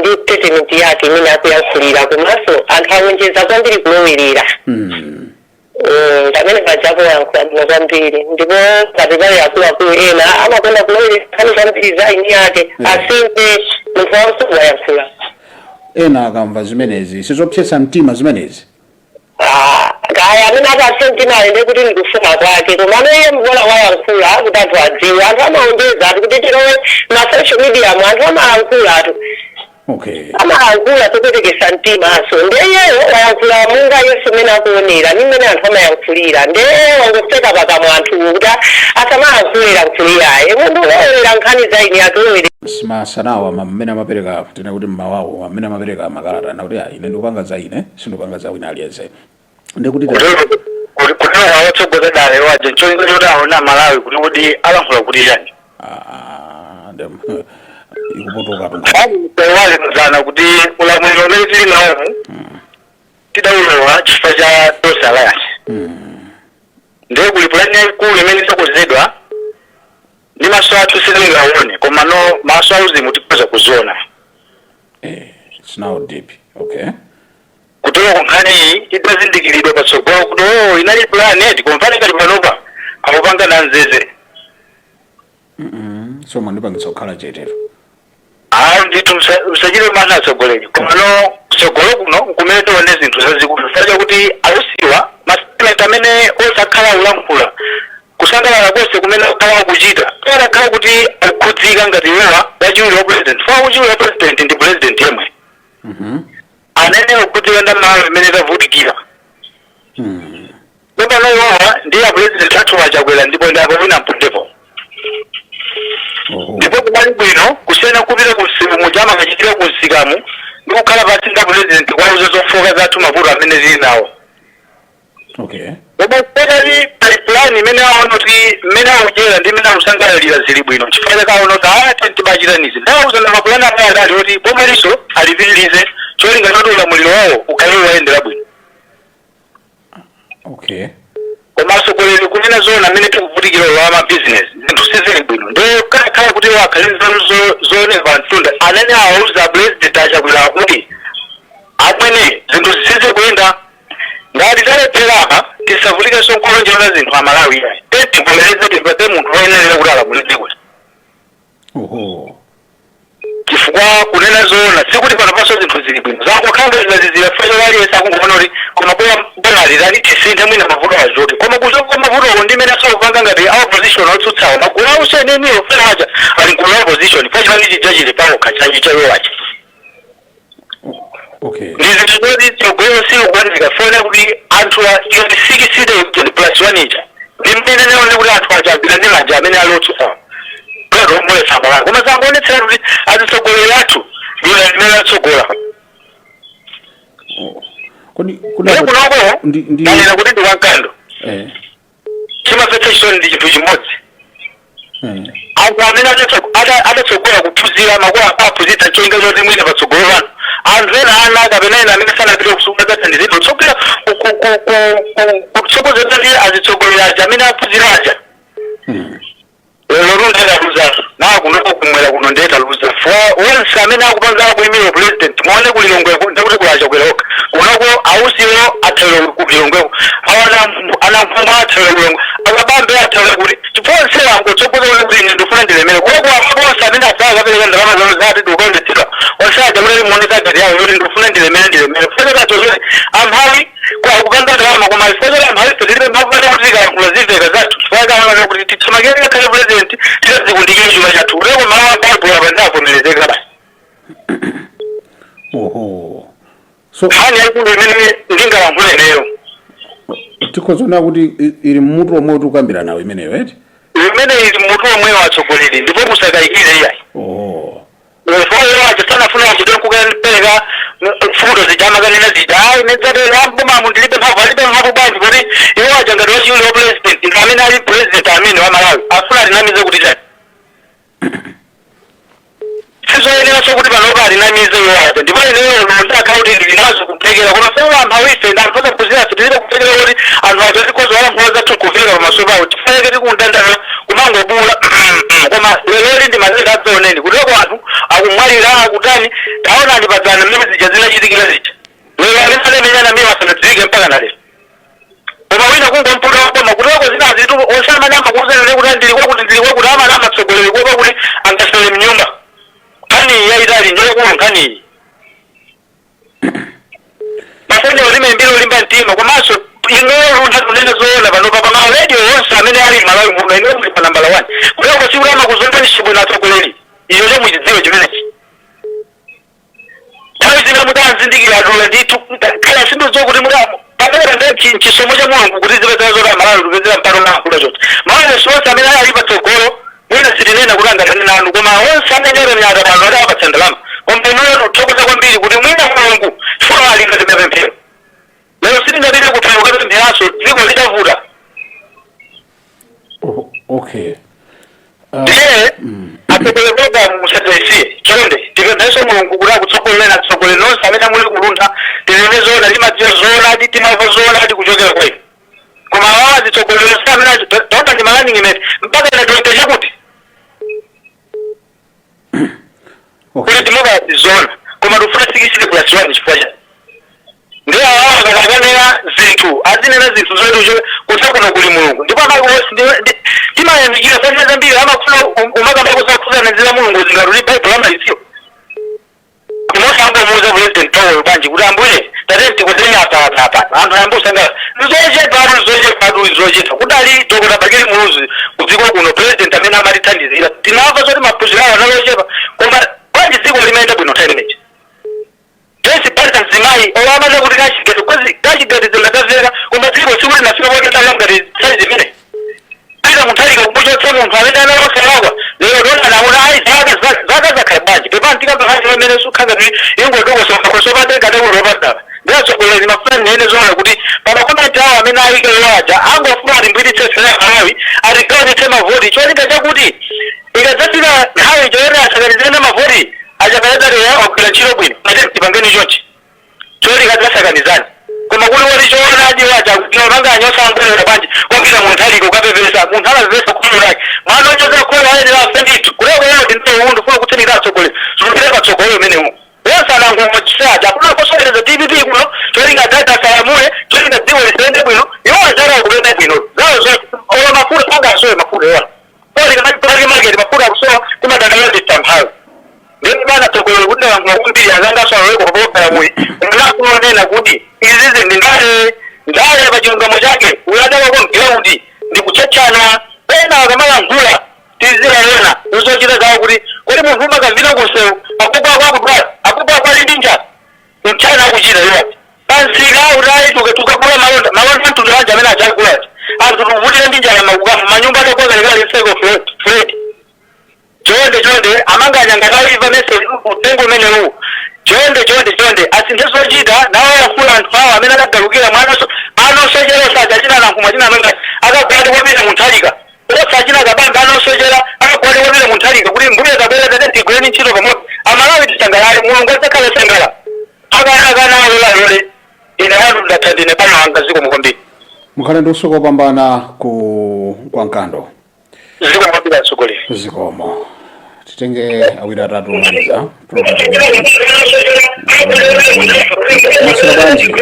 ndi statement yake imene akuyankhulira, komanso anthu awonjeza kwambiri kulowerera. Pamene pajapo yankhula bwino kwambiri, ndipo ngati pali akuluakulu ena amakonda kulowerera nkhani kwambiri za eni ake, asinthe. Munthu wamkulu wayankhula. Ena akamva zimenezi, sizopsetsa mtima zimenezi? Ah, kaya amene akapse mtima ayende kuti ndikufuna kwake, koma amene iye mbola wayankhula kuti anthu adziwe. Anthu amaonjeza atu kuti tilowe ma social media mu, anthu amalankhula atu. Amayankhula zopwetekesa mtimaso. Ndeyeyo wayankhula monga yesu mmene akuonera ndi mmene anthu amayankhulira. Nde wangoseka pakamwa anthu kuti asamayankhulira nkhuliraye munthu ulowera nkhani za ine atolowere. Simasanawa mmene amapereka, tine kuti mmawawo amene amapereka makalata nakuti, "Ah, ine ndikupanga za ine, sindikupanga za wina aliyense." Ndikuti Kutero kwawatsogoza dale waje ncholinga choti aona Malawi kuti alankhula kuti chani. Ah, ikupotoka tu. Wale kuti ulamuliro umene tili nawomu tidaulowa chifukwa cha Tonse Alliance. Ndiye kuli pulani yayikulu imene itakonzedwa ndi maso athu sitingaone, koma no maso auzimu tikhoza kuziona. It's now deep. Okay. Kutero kunkhani iyi idazindikiridwa patsogolo kuti oh, inali pulani eti, kumvani ngati panopa akupanga namzeze. So mwandipangitsa kukhala chetero. Ayi ndithu, msachite mantha atsogoleri, komano kutsogolo kuno kumene tione zinthu zazikulu chifukwa chakuti ausiwa ma statement amene osakhala ulankhula, kusangalala konse kumene akhala akuchita, akhala kuti akukhudzika ngati iwowa wachiwiri wa president, fa wachiwiri wa president ndi president yemwe anene akukhudzika ndi malo imene tavutikira. Tsopano iwowa ndi a president athu achakwera, ndipo ndi apo wina mpondepo. Ndipo kubali bwino kusiyana kupita ku msimu muja amakachitira ku msikamu ndi kukhala pansi ndi president kwauza zofoka zathu, mavuto amene tili nawo. Koma sekati pali plan imene aona kuti mmene akudyera ndi mmene akusangalalira zili bwino, chifukwa chake aona kuti aya tibachitanizi ndawauza na mapulani amene adali oti boma liso alipitirize, cholinga choti ulamuliro wawo ukhale wayendera bwino. Koma atsogoleri, kunena zoona, amene tikuvutikira wa mabizinesi, zinthu sizili bwino. Ndiye kakhala kuti wakhale nzeru zooneka pa mtunda, anene awauza president achakwera kuti amwene, zinthu sizikuyenda. Ngati talephera, tisavutikenso nkulonjera zinthu amalawi iyayi, tivomereze, tipatse munthu woyenerera kuti alamule dziko. Chifukwa kunena zoona, sikuti pano panso zinthu zili bwino, zangokhala zazizira fanya aliyense akungoona kuti koma boma boma lilani tisinthe, mwina mavuto achoke. Koma kuchoka mavuto ndi imene asakupanga ngati a opposition otsutsawo, magulu auseneniwo fena aja ali mgulu la opposition fa chipani chija chili pawokha chachi chayowacha. Ndi zinthu zoti tsogolo silikuoneka fona kuti anthu tikati 60 plus 1 ija ndi mmene naone kuti anthu aja agwira ndi manja amene ali otsutsawo kuomboletsa Malawi, koma zangoonetsera kuti atsogoleri athu ndiwo limene atsogola. Oh. Kodi ndiye kunoko ndi ndanena kuti ndi wankando. Chimapetsa chisoni ndi chinthu chimodzi. Anthu amene adatsogola kuphunzira, makolo aphunzitsa cholinga choti mwina patsogolo pano anthu ena, ana kapena ena amene sanapite kusukulu, adzathandizidwa kutsogolera kutsogozedwa ndi azitsogoleri aja amene aphunzira aja. Lero ndetaluza na kunoko kumwera kuno, ndetaluza for onse amene akupanga akuyimira president. Muone kulilongweko, ndekuti kulachakwera okha kunoko, ausiwo athawira kulilongweko, awana anamphumwa athawira kulilongwe, akabambe athawira kuti chifukwa onse angotsogoza kuti ine ndifuna ndilemere kuloko. Apo onse amene asaka kapereka ndalama zawo zati ndikukaonetsedwa, onse aja kuti muone target yawo yoti ndifuna ndilemere, ndilemere kufanira zoti amphawi kupanga ndalama, koma chifukwa amphawi ife tilibe mphamvu pati kuti tikayankhula zimveka zathu, chifukwa kaona kuti tithamakire kakhale president titazikundikire chuma chathu kuteko mawu a Baibulo apa ndavomerezeka basi. Oho, so nkhani yaikulu imene ndingalankhule ineyo, tikhozaona kuti ili mmutu omwe tikukambira nawo imeneyo, eti? Imene ili mutu omweyo, atsogoleri, ndipo musakayikire iyayi. Mfoyo aja sanafuna achite kukapereka mfundo zija amakanena zija, ayi nedzatero ambomamu ndilibe mphamvu, alibe mphamvu bwanji kuti iwo aja ngati wachiwiri wa president ndi amene ali president amene wa Malawi, afuna atinamize kuti chani? Sizoyeneranso kuti panopa atinamize iwo aja. Ndipo ineyo ndakhala kuti ndili nazo kuthekera, koma sewo amphawife ndi anthu osaphunzira, tilibe kuthekera kuti anthu aja tikhoza walankhula zathu nkufika pamaso pawo. Tifanike tikundandala kumangobula, koma leloli ndi matenda adzaoneni kuteko anthu akumwalira akutani. Taonani padzana mmene zija zinachitikira zija, lero amene alemenyana miyo asanadziwike mpaka na lero, koma wina kungomputa waboma kuteko zinazitu onse amene amakuuzani kuti ndili kwakuti, ndili kwakuti, amene amatsogoleri kuopa kuti angaswere mnyumba. Nkhaniyi yayitali, ndiyakulu nkhaniyi. Mafoni olime mbiri olimba mtima, komanso inuyo Luntha, kunena zoona, panopa pa ma radio onse amene ali Malawi muno, inuyo muli pa nambala 1. Kuleko sikuti amakuzondani bwino atsogoleri, iyo chomwe chidziwe chimenechi. ozindikira adula ndithu. Khala sindizo kuti mukamo pamene ndi chisomo cha Mulungu kuti zipezera zoti Amalawi kupezera mpano nankula chonse. Maonesi onse amene ali patsogolo, mwina sitinena kuti angatane nanu, koma onse amene ali mnyaka pano adawapatsa ndalama. Koma inuyo tikuthokoza kwambiri kuti mwina Mulungu, chifukwa ali ngati mapemphero, lero sitingapite kuphera kukapempheranso, dziko litavuta. Oh, okay. Ndiye atsogoleri, program musadzayisiye chonde. Tipemphenso Mulungu kuti akutsogolera atsogoleri nonse amene muli kuluntha. Tinene zoona, timadziwa zoonadi, timamva zoonadi kuchokera kwa inu. Koma awawa zitsogoleri onse amene taona ndi ma running mate mpaka ina 20 chakuti kuti democracy zoona, koma tikufuna 60+1 chifukwa chani? Ndiye awawa akakanena zinthu, azinena zinthu zoetu kutha kuno kuli Mulungu. Ndipo timayamikira sachina zambiri amakufuna umakambako zakhuzana zila Mulungu, zingati Baibulo amaliziwa. Kumosangomuuza President Powell bwanji kuti ambuye tate tikozeni apa apa apa, anthu ayambe usangala. Nzochepatu, nzochepatu, nzochepa. Kudali Dr. Bakili Muluzi kudziko kuno, president amene amatithandizira, tinamva zoti maphunziro awo analochepa, koma bwanji dziko limayenda bwino nthawi imeneyi? Joyce Banda mzimayi owamana kuti kachigati kozi kachigati zingataveka, koma dziko sikuti linafika potetala ngati nthawi zimene Peter Mutharika kumuchotsa munthu amene analosalakwa. Lero tona naona ayi, zaka zakhala bwanji? Pepani, tikamba pamene sukhala kuti ingodokosoka kosopadenga takulopadala. Ndiatsogoleri mafuna nene zoona kuti pama comment awo amene ayike aja, angofuna atimbwiritse fera Malawi, atigawanitse mavoti, cholinga chakuti ikadzafika nthawi choyera asakanizirene mavoti achakaledzati ogwira ntchito bwino, ate tipangeni chonchi, cholinga tisakanizani. Koma kuli woti choonadi waja kuti manga anyosa angolera bwanji kwapita munthu aliko ukapepesa munthu amapepesa kholo lake, mwana onyoza kholo ayenera afe ndithu. Kuleko ndi ndiwo ndifuna kutsimikira atsogoleri, zikupita patsogolo umenewu wonse anangomwa chisaja akuna kosokereza DPP kuno, cholinga data asalamule, cholinga dziko lisayende bwino. Iwo azara akupenda bwino zawo zonse, owa mafuta anga asowe mafuta iwa oli kamati market mafuta akusowa kumadandala mphawi. Ndipo bana tsogolero kuti ndalankhula kwambiri, azangaso aloweko pa program iyi. Unakunena kuti izizi ndi ndale, ndale pa chilungamo chake uyadawako mground ndi kutchatchana. Pena akamalankhula tizilaona uzochita zawo kuti kodi munthu umakavina kunsewu, akugwa ako akudwala, akugwa ako ali ndi njala, mchana akuchita iwo pansika utayi tukagula malonda, malonda mtundu wanje amene achagula anthu tikuvutira ndi njala, manyumba atagwa liseko Fred. Chonde chonde, amanganya ngati message utengo umenewu, chonde chonde chonde asinthe zochita nawo, afuna anthu awo amene adagalukira mwanaso anosochera osachachina nankhumwa china amanga akagwadi kwapita Munthalika, osachina Kabambe anosochera akagwadi kwapita Munthalika kuti mbuye tabwera tate tigwireni ntchito pamodzi, Amalawi tisangalale, Mulungu adzakhale sangala akana alolalole. Ine wanu ndatha, ndine pano wanga. Zikomo kwambiri. Mukhale ndi usiku wopambana ku kwa Nkando. Zikomo kwambiri, atsogoleri. Zikomo. Titenge awiri atatu omaliza program. Maswera bwanji?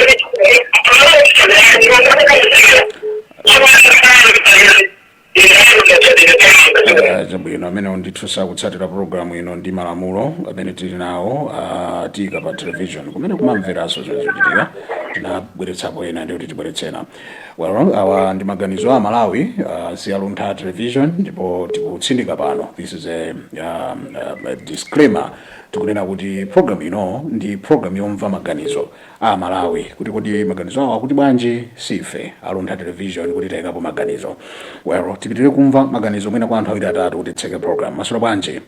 Chabwino, amene ndithu sakutsatira programu ino ndi malamulo amene tili nawo, tiyika pa television kumene kumamveranso zimene zikuchitika. Tinabweretsapo ena, ndi kuti tibweretsena. Well, awa ndi maganizo a Malawi, si Aluntha Television, ndipo tikutsindika pano, this is a disclaimer. Tikunena kuti program ino ndi program yomva maganizo a Malawi kuti kodi maganizo awo akuti bwanji, sife Aluntha Television kuti tayikapo maganizo. Well, tipitire kumva maganizo mwina kwa anthu awiri atatu kuti titseke program. Maswera bwanji?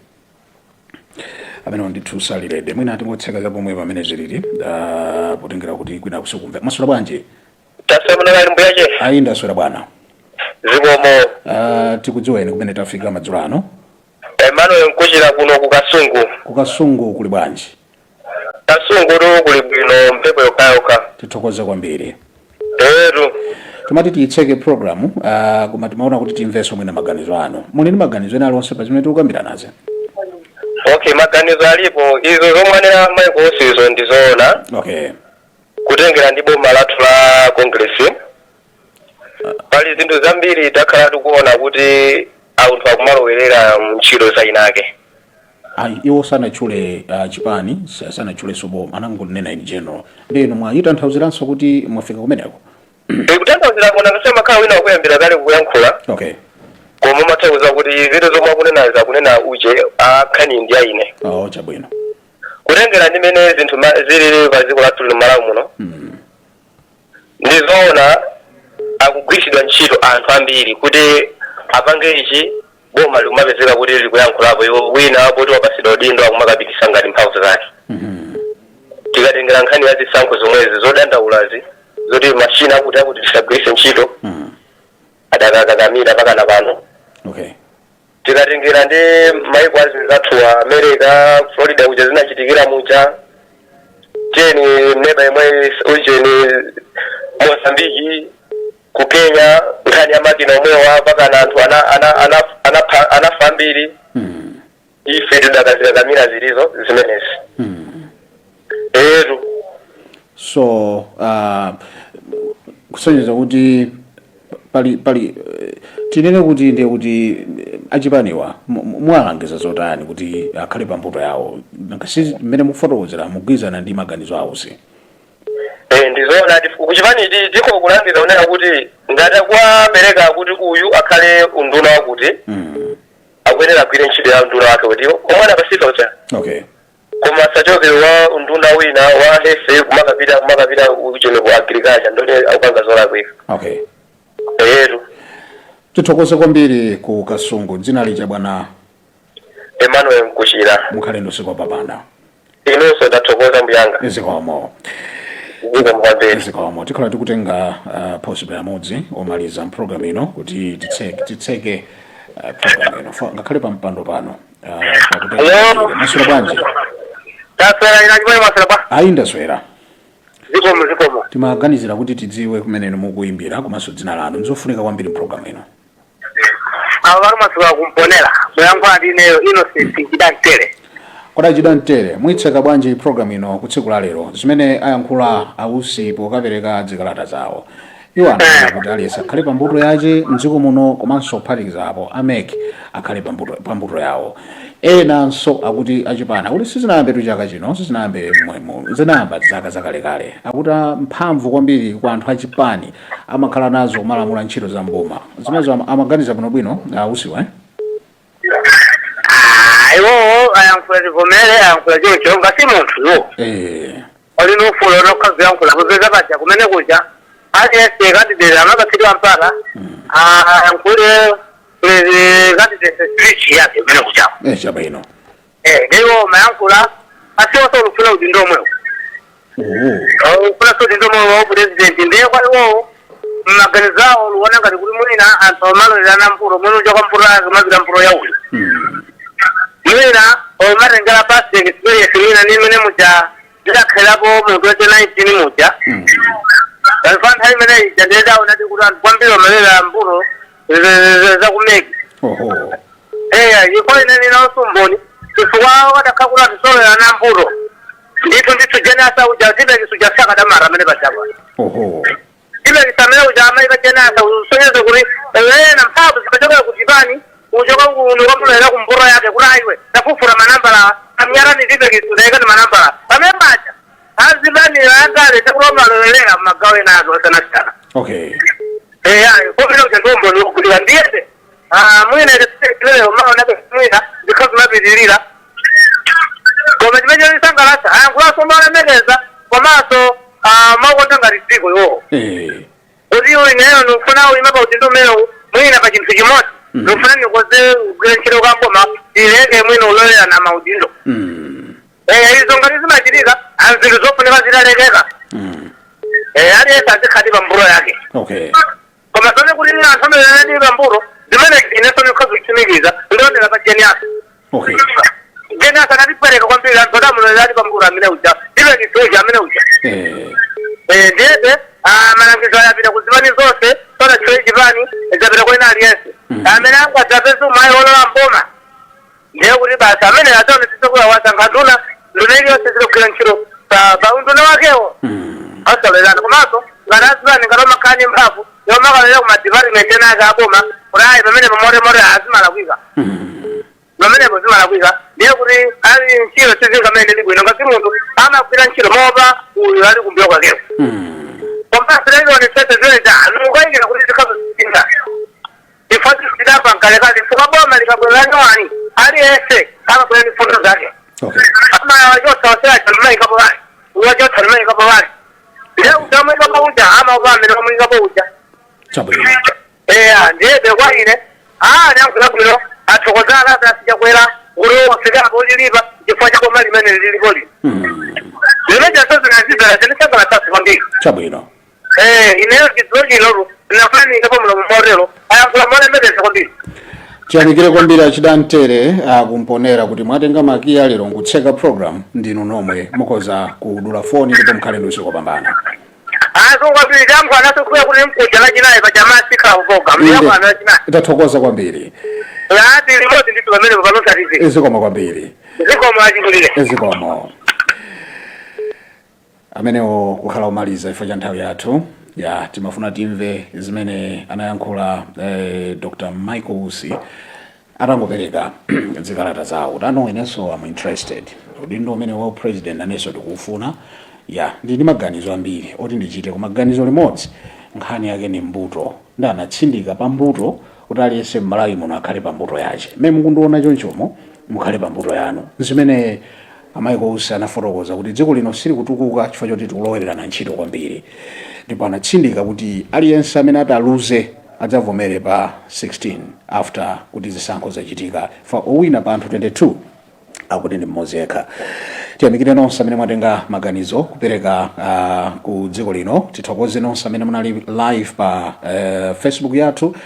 Amene ndithu salirede, mwina tingotseka zapomwe pamene zilili, potengera kuti kwina kusikumva. Maswera bwanji? Tasemuna kali mbuyache. Ayi, ndaswera bwana. Zikomo. Tikudziweni, kumene tafika madzulo ano? Emmanuel Nkuchira kuno ku Kasungu. Kukasungu kuli bwanji? Kasungu tu kuli bwino, mphepo yokhayokha. Tithokoze kwambiri. Etu. Timati tiyitseke program, koma timaona kuti timvenso mwina maganizo anu. Muli ndi maganizo ena aliwonse pa zimene tikukambira naze? Okay, maganizo alipo. Izo zomwe anena Michael Usi izo ndizoona. Kutengera ndi boma lathu la Congress, pali zinthu zambiri takhala tikuona kuti anthu akumalowerera ntchito za inake. Ayi, iwo sanatchule chipani, sanatchulenso boma, anangonena in general. Ndi inu mwayitanthauzirano kuti mwafika kumeneko? Ikutanthauzira kona kasema makhala wina wakuyambira kale kuyankhula. Koma umathauza kuti zinthu zomwe akunenazi akunena uje akhani ndi aine. Oh, chabwino. Kutengera ndi mene zinthu zilili pa dziko lathu lino Malawi muno, ndizoona akugwiritsidwa ntchito anthu ambiri kuti apange ichi. Boma likumapezeka kuti likuyankhulapo, iwo wina poti wapatsidwa udindo akumakapikisa ngati mphamvu zake. Tikatengera nkhani ya zisankho zomwezi zodandaulazi, zoti mashina akuti tisagwiritse ntchito, adakakakamira pakana pano. Tikatengera ndi maiko azinzathu wa America, Florida kuja zinachitikira muja, cheni neba imwe ujeni Mozambiki, ku Kenya, nkhani ya makina omwewa pakana anthu anafa ambiri. Ife tidakazikakamira zilizo zimenezi. Etu. So kusonyeza kuti pali tinene kuti ndiye kuti achipaniwa mwalangiza zotani kuti akhale pambuto yawo? Nanga si mmene mukufotokozera mugwirizana ndi maganizo awo si? Eh, ndizoona kuchipani tiko kulangiza kunena kuti ngati akuwapereka kuti uyu akhale unduna wakuti, akuyenera agwire ntchito ya unduna wake kuti omwe anapasika ucha, koma asachoke wa unduna wina wa health kumakapita uchene ku agriculture, ndoti akupanga zolakwika. Eyetu. Tithokoze kwambiri ku Kasungu. Dzina lija, bwana? Emmanuel Mkuchira. Mukhale ndi usiku wopambana. Inunso, ndathokoza mbuyanga. Zikomo. Zikomo kwambiri. Zikomo. Tikhala tikutenga possibly amodzi omaliza mpulogalamu ino kuti titseke program ino. Ngakhale pa mpando pano Hello? Maswera bwanji? Taswera ina chimwe, maswera ba? Ayi, ndaswera. Zikomo, zikomo. Timaganizira kuti tidziwe kumene mukuyimbira komanso dzina lanu, ndizofunika kwambiri mpulogalamu ino. Abo bali maswera kumponera, muyankhula ndi ineyo Innocent Chidantere. Kodi Chidantere, mwitseka bwanji program ino ku tsiku la lero, zimene ayankhula Ausi pokapereka zikalata zawo? Iwo ananena kuti aliyense akhale pambuto yace mdziko muno, komanso kuphatikizapo a MEC akhale pambuto yawo. Enanso akuti achipana akuti sizinayambe chaka chino, sizinayambe mwemu, zinayamba zaka zakalekale. Akuti mphamvu kwambiri kwa anthu achipani amakhala nazo kumalamula ntchito za mboma zimenezo. Amaganiza bwinobwino Ausiwa, eh? Ah, iwowo ayankhula, tivomere, ayankhula choncho ngasi munthu iwo ali nufula nokhaziyankhula kupeza paja kumene kuja aliyense candidate amapatsidwa mpata ayankhule candidate speech yake kumene kuchako. Chabwino. Eh, ndiwo mayankhula asiwonso ulufuna udindo omwewo. Ufuna so udindo omwewo wa president. Ndiye kwa iwowo mmaganizo awo luona ngati kuti mwina anthu amalolerana mputo, mwina uchoka mputo yake umapita mputo ya uyu. Mwina omatengera past experience, mwina ndi imene muja ndidakhalapo mu 2019 muja. Pa nthawi imene ija ndidaona kuti anthu kwambiri amalera mputo zaku MEC. Eya, iko ine ninawonso mboni, chifukwa kadakha kuti atisolera mputo ndithu ndithu, Jane Ansah uja tibekisu sakadamara amene pachapa. Tibekisa amene uja amayika Jane Ansah usonyeze kuti ena mphamvu zimachokera ku chipani, uchoka nukamulera kumbuto yake kuti ayiwe tafufura manambala amnyarani tibekisu ndayika ni manambala pamene paja azibanira akale chakuti amalowelera mmagawo ena ake osiyanasiyana. Eya, komene uja ndiwomboni wogulira ndiyete mwina lero maona mwina zikho zimapitirira, koma chimene chonisangalatsa ayankhulaso molemekeza komanso makonda ngati dziko iwowo kuti iwe ineyo ndikufuna uyima pa udindo umenewu, mwina pa chinthu chimodzi ndikufuna ndikoze kugwira ntchito kamboma, ileke mwina ulolera na maudindo. Eh, izo ngati zimachitika, anzinthu zofunika zitalekeka. Aliyense azikhati pa mbuto yake. Koma zone kuti anthu amene anali pa mbuto zimene inenso ndikhoza ndionera pa Jane Ansah. Jane Ansah anatipereka kwambiri, anthu adamulolera pa mbuto amene uja, ibe uja amene uja. Eh, ndiyete malangizo ayapita kuzipani zonse, sonatchule chipani, zapita kwa ina aliyense amene angadzapeze umayi olola mboma, ndiye kuti basi amene adzaonetsetsa kuti awasankha nduna, nduna iliyonse zilogwira ntchito pa unduna wakewo asalolerana. Komanso ngati azipani, ngati omakhala ndi mphamvu yomakalolera ku madipatimenti ena ake aboma kuti ayi pamenepo motemote, azimalakwika. Pamenepo zimalakwika, ndiye kuti ali ntchito sizingamene ndi bwino ngati munthu amagwira ntchito mopa uyu ali kumbuyo kwakewo. Komanso lilionetsetse zimene nukayikira kuti zikhazozinga ifo zidapa mkalekale, chifukwa boma likabwera nyowani aliyense amabwera ndi mfundo zake. Amawachotsa onse aja numayikapo bali, uwachotsa numayikapo bali, ndiye uja amuyikapo uja amaopa amene wamuyikapo uja. Eya, ndiyebe kwa ine ndiyankhula bwino, athokozala asichakwera kuti wafikapo lilipa chifukwa cha boma limene lilipoli. Zimene jaso zinazizala zinisangalatsa kwambiri. Ineyo chidzulo chinotu ndinafanika pa mulomo motero, ayankhula molemekeza kwambiri. Tiyamikire kwambiri achidantere akumponera kuti mwatenga makiya lero nkutseka program. Ndinu nomwe mukhoza kudula foni ndipo mukhale ndi usiku wopambana. Azo kwambiri, champhana naso kuya kuti mkuja lachinayi pajamaa sikhala kuprogram ndiyamphana lachinayi. Tathokoza kwambiri. Ati limodzi ndithu pamene panotsatize. Zikomo kwambiri. Zikomo achikulire. Zikomo. Amenewo kukhala omaliza chifukwa cha nthawi yathu ya timafuna timve zimene anayankhula Dr Michael Usi atangopereka zikalata zawo, kuti ano inenso am interested udindo umene wa president, anenso ndikuufuna. Ya, ndi ndi maganizo ambiri oti ndichite, koma ganizo limodzi nkhani yake ni mbuto. Ndi anatsindika pa mbuto kuti aliyense m'Malawi muno akhale pa mbuto yache. Mmene mukundiona chonchomo, mukhale pa mbuto yanu. Zimene a Michael Usi anafotokoza kuti dziko lino silikutukuka chifukwa choti tikulowererana ntchito kwambiri, ndipo anatsindika kuti aliyense amene ataluze adzavomere pa 16 after kuti zisankho zachitika, fa owina pa anthu 22 akuti ndi mmodzi yekha. Tiyamikire nonse amene mwatenga maganizo kupereka ku dziko lino. Tithokoze nonse amene munali live pa Facebook yathu.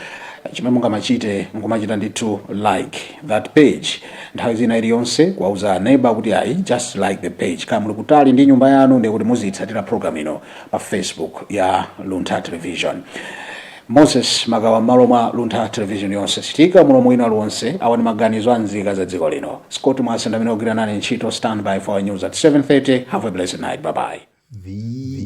Chimene mungamachite, nkumachita ndithu like that page nthawi zina iliyonse, kuwauza neighbor kuti ayi, just like the page. Kaya muli kutali ndi nyumba yanu, ndiye kuti muziyitsatira program ino pa Facebook ya Luntha Television. Moses Magawa m'malo mwa Luntha Television yonse, sitika mulomo wina aliwonse. Awa ndi maganizo a nzika za dziko lino. Scott Mwase ndamene ogwira nane ntchito. Stand by for our news at 7:30. Have a blessed night. Bye bye. The